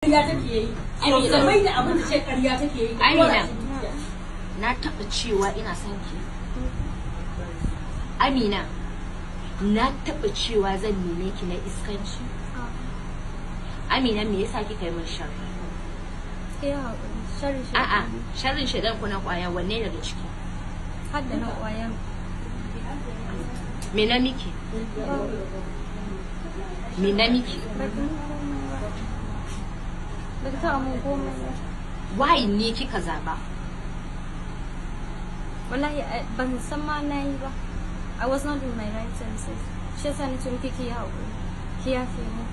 Ƙarya take yi. Amina. Ta mai da abin da ce ƙarya take yi. Amina. Na taɓa cewa ina son ki. Amina, na taɓa cewa zan neme ki na iskanci. Amina, me yasa kika yi min sharri? Ki haƙuri. Sharri shi. A'a, sharrin shaidan ko na kwaya, wanne daga ciki? Har da na ƙwayan. Me na miki? Me na miki? Ba ki mun komai ba. Ba ki taɓa mun komai ba. Why ni kika zaba? Wallahi ban san ma na yi ba. I was not in my right senses. Shi yasa na ce miki ki yi haƙuri. Ki yafe mu.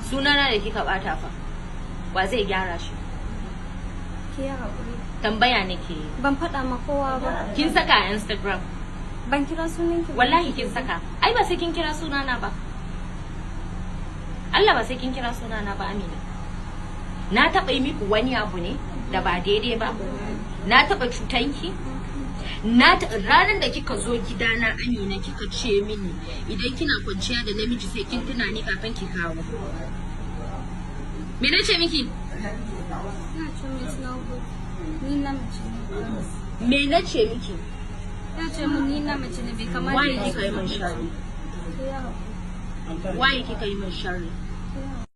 Sunana da kika bata fa. Wa zai gyara shi? Ki yi haƙuri. Tambaya nake yi. Ban faɗa ma kowa ba. Kin saka a Instagram. Ban kira sunan ki ba. Wallahi kin saka. Ai ba sai kin kira sunana ba. Allah, ba sai kin kira sunana ba, Amina. Na taɓa yi miki wani abu ne da ba daidai ba? Na taɓa cutanki? Na ranar da kika zo gidana, Amina, kika ce mini idan kina kwanciya da namiji sai kin tuna ni kafin ki kawo. Me na ce miki? Ina ce min it's not good. Ni na mace ne. Me na ce miki? Ina ce mun ni na mace ne, bai kamata. Why kika yi min sharri? Ki yi haƙuri. Why kika yi min sharri? Ki yi haƙuri.